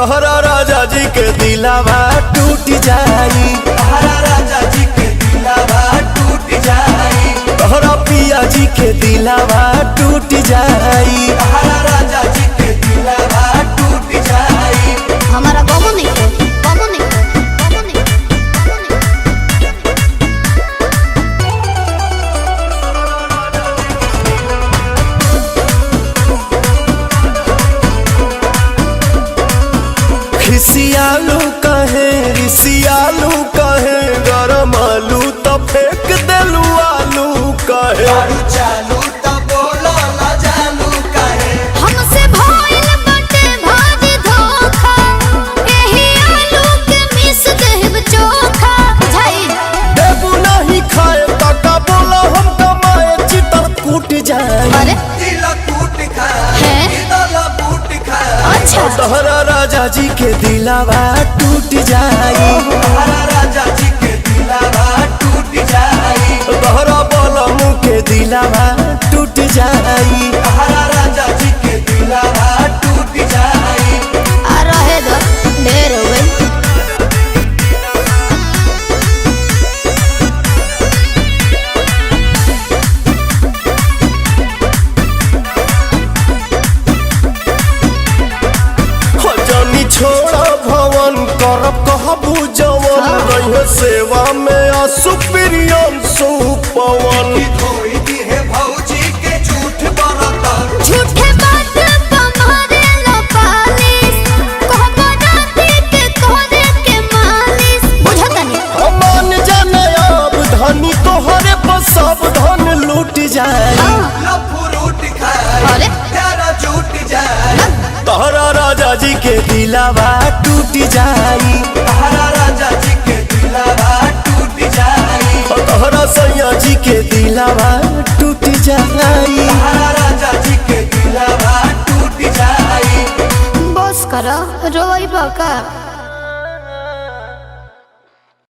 तोहरा राजा जी के दिलावा टूट जाई। तहरा राजा जी के दिलावा टूट जाई। तोहरा पिया जी के दिलावा टूट जाई। तहरा राजा जी के दिलावा टूट जाई। हमारा गमो नहीं हो, गमो नहीं हो, गमो नहीं हो, गमो नहीं हो। खिसियालू कहे, रिसियालू कहे, गरम आलू तो फेंक देलू आलू कहे। दारू चालू त बोला ना जानू काहे। हमसे भइल बाटे भारी धोखा, एही आलू के मिस देब चोखा। बुझाई? देबू नहीं खाए तका बोला हम कमाए, चितर कूट जाए। अरे तिल कूट खाए, हैं? दल बूट खाए। अच्छा। तोहरा राजा जी के दिलावा टूट जाई। तहरा राजा जी के दिलावा टूट जाई। तोहरा बलम के दिलावा टूट जाई। तहरा राजा जी के दिलावा टूट जाई। आ रहे दो, ढेर हो गइल। हो जानी छोड़ा भवन करब कहबू जवन, रहे सेवा में असुप्रियम सुपवन। की धोई दी है भौजी के झूठ बरतन। झूठे बात पमारे लो पालिस, कहबो राती के तोहरे के मालिश। बुझतानी? अमान जाने अब धनी तोहरे पर सब धन लूट जाए। हाँ। लफुरूट खाए, अरे? प्यारा झूठ जाए। तोहरा राजा जी के दिलावा टूट जाई। तहरा राजा जी के दिलावा टूट जाई। और तोहरा सैया जी के दिलावा टूट जाई। तहरा राजा जी के दिलावा टूट जाई। बस करो, रोई बका।